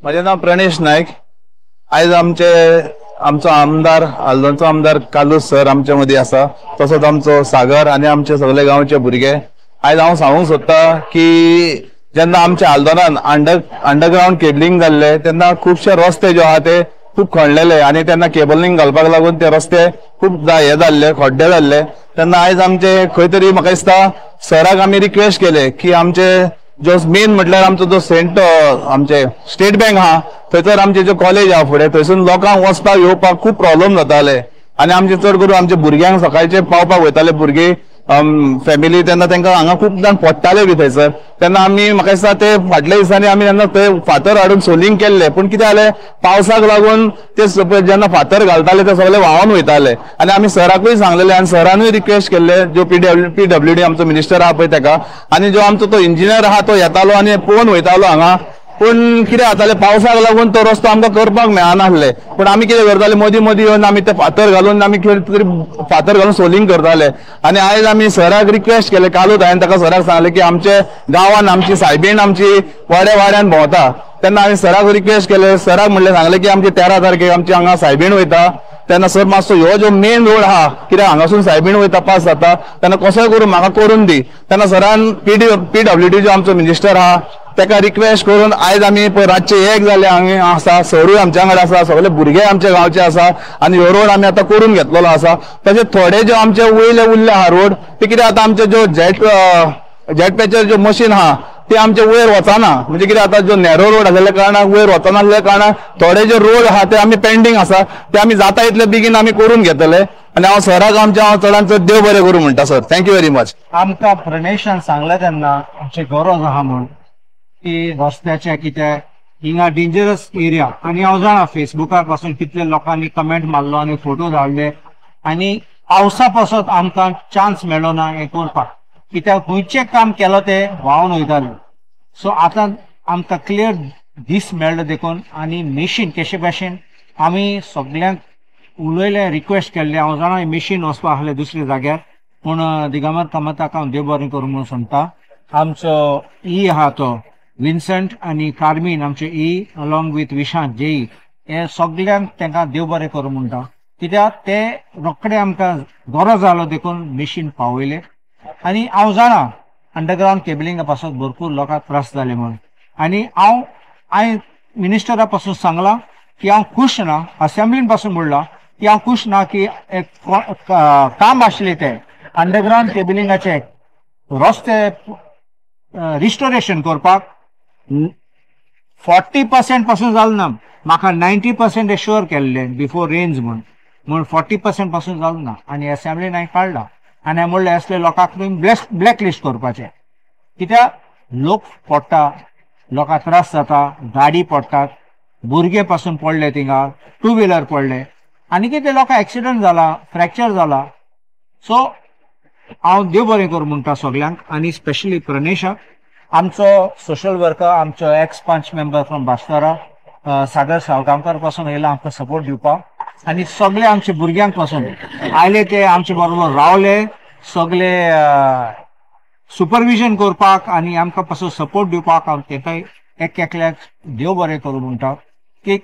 म्हजें नांव प्रणेश नायक. आयज आमचो आमदार, आल्दोनचो आमदार कार्लूस सर आमचे मदीं आसा, तसोच आमचो सागर आनी आमचे सगळे गांवचे भुरगे. आयज हांव सांगूंक सोदता की जेन्ना आमच्या आल्दोनान अंडरग्रावंड केबलिंग जाल्ले तेन्ना खुबशे रस्ते जे आहा ते खूब खणलेले आनी तेन्ना केबलिंग घालपाक लागून ते रस्ते खूब हे जाल्ले, खड्डे जाल्ले. तेन्ना आयज आमचे खंय तरी म्हाका दिसता सराक आमी रिक्वेस्ट केले की आमचे जो मेन म्हटल्यार आमचो जो सेंट आमचे स्टेट बँक आहा थंयसर आमचे जो कॉलेज आहा फुडें थंयसून लोकांक वचपाक येवपाक खूब प्रॉब्लम जाताले आनी आमचे चड करून आमच्या भुरग्यांक सकाळचे पावपाक वयताले भुरगीं फॅमिली, तेन्ना तांकां हांगा खूब जाण पडटाले बी थंयसर. तेन्ना आमी म्हाका दिसता ते फाटल्या दिसांनी आमी तेन्ना थंय फातर हाडून सोलिंग केल्ले, पूण कितें जालें पावसाक लागून ते जेन्ना फातर घालताले ते सगळे व्हांवन वयताले. आनी आमी सराकूय सांगलेले आनी सरानूय रिक्वेस्ट केल्ले, जो PWD आमचो मिनिस्टर आहा पळय तेका, आनी जो आमचो तो इंजिनियर आहा तो येतालो आनी पळोवन वयतालो हांगा. पूण कितें जातालें पावसाक लागून तो रस्तो आमकां करपाक मेळनासले. पूण आमी कितें करताले मदीं मदीं येवन आमी ते फातर घालून आमी कितें तरी फातर घालून सोलिंग करताले. आनी आयज आमी सराक रिक्वेस्ट केले, कालूच हांवें ताका सराक सांगलें की आमचे गांवान आमची सायबीण आमची वाड्या वाड्यान भोंवता, तेन्ना हांवें सराक रिक्वेस्ट केले, सराक म्हणलें सांगलें की आमची 13 तारखेक आमची हांगा सायबीण वयता, तेन्ना सर मातसो ह्यो जो मेन रोड आहा कित्याक हांगासून सायबीण वयता पास जाता तेन्ना कसोय करून म्हाका करून दी. तेन्ना सरान PWD जो आमचो मिनिस्टर आहा तेका रिक्वेस्ट करून आयज आमी पळय रातचे 1 जाले हांगा आसा, सरूय आमच्या वांगडा आसा, सगळे भुरगे आमच्या गांवचे आसा आनी ह्यो रोड आमी आतां करून घेतलेलो आसा. तशें थोडे जे आमचे वयले उरले आहा रोड ते कितें आतां आमचे जो जेट पॅचर ज्यो मशीन आहा ते आमचे वयर वचना, म्हणजे कितें आतां जो नॅरो रोड आसलेल्या कारणान वयर वचनासल्या कारणान थोडे जे रोड आहा ते आमी पेंडींग आसा, ते आमी जाता इतले बेगीन आमी करून घेतले. आनी हांव सराक आमच्या हांव चडान चड देव बरें करूं म्हणटा sir. Thank you very much. आमकां प्रणेशान सांगलें तेन्ना आमची गरज आहा म्हूण की रस्त्याचें कितें हिंगा डेंजरस एरिया, आनी हांव जाणा फेसबुकार पासून कितले लोकांनी कमेंट मारलो आनी फोटो धाडले आनी पावसा पासत आमकां चान्स मेळ्ळो ना हें करपाक, कित्याक खंयचें काम केलो तें व्हांवन वयतालें. सो आतां आमकां क्लियर दीस मेळ्ळो देखून आनी मेशीन कशे भाशेन आमी सगल्यांक उलयले, रिक्वेस्ट केल्ले. हांव जाणा मेशीन वचपा आसलें दुसऱ्या जाग्यार, पूण दिगंबर कामताक हांव देव बरें करूं म्हणून सांगता. आमचो ई आहा तो विन्संट आनी कार्मीन आमचे ई अलॉंग विथ विशांत जेई, हे सगल्यांक तांकां देव बरें करूं म्हणटा, कित्याक ते रोखडे आमकां गरज जालो देखून मेशीन पावयले. आनी हांव जाणा अंडरग्रावंड केबलिंगा पासून भरपूर लोकांक त्रास जाले म्हणून, आनी हांवें मिनिस्टरा पासून सांगलां की हांव खूश ना, असेंब्लीन पासून म्हणलां की हांव खूश ना की एक काम आशिल्लें तें अंडरग्रावंड केबलिंगाचे रस्ते रिस्टोरेशन करपाक 40% पासून जालें ना, म्हाका 90% एश्योर केल्लें बिफोर रेन्ज म्हूण, म्हूण 40% पासून जालें ना. आनी असेंब्लीन हांवें काडला आनी हांवें म्हणलें असले लोकांक तुमी ब्लॅक लिस्ट करपाचें, कित्याक लोक पडटा, लोकांक त्रास जाता, गाडी पडटात, भुरगे पासून पडले थिंगा, टू व्हिलर पडले आनी कितें लोकांक एक्सिडंट जाला, फ्रॅक्चर जाला. सो हांव देव बरें करूं म्हणटा सगल्यांक आनी स्पेशली प्रणेशाक, आमचो सोशल वर्कर, आमचो ex panch member from Bastora Sagar Salgaonkar पासून येयला आमकां सपोर्ट दिवपाक, आनी सगळे आमचे भुरग्यांक पासून आयले ते आमचे बरोबर रावले, सगळे सुपरविजन करपाक आनी आमकां पासून सपोर्ट दिवपाक. हांव तेकाय एक एकल्याक देव बरें करूं म्हणटा की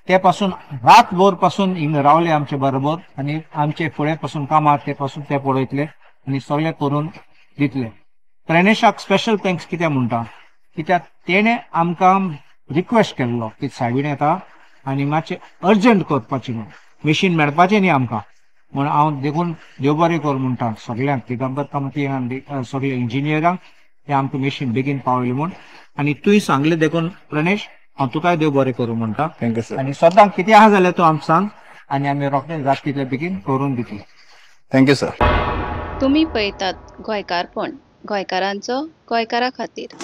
ते पासून रातभर पासून हिंगा रावले आमचे बरोबर आनी आमचे फुडें पासून कामां ते पासून ते पळयतले आनी सगळे करून दितले. प्रणेशाक स्पेशल thanks कित्याक म्हणटा, कित्याक तेणें आमकां रिक्वेस्ट केल्लो की सायबीण येता आनी मातशें अर्जंट करपाचें म्हूण, मेशीन मेळपाचें न्ही आमकां म्हूण हांव देखून देव बरें कर म्हणटा सगल्यांक, दिगंबर कामती आनी सगळे इंजिनियरांक ते आमकां मेशीन बेगीन पावयलें म्हूण. आनी तुवें सांगलें देखून प्रणेश हांव तुकाय देव बरें करूं म्हणटा. Thank you sir. आनी सदां कितें आहा जाल्यार तूं आमकां सांग आनी आमी रोखडें जाता तितलें बेगीन करून दितले. Thank you sir. तुमी पळयतात गोंयकारपण, गोंयकारांचो गोंयकारा खातीर.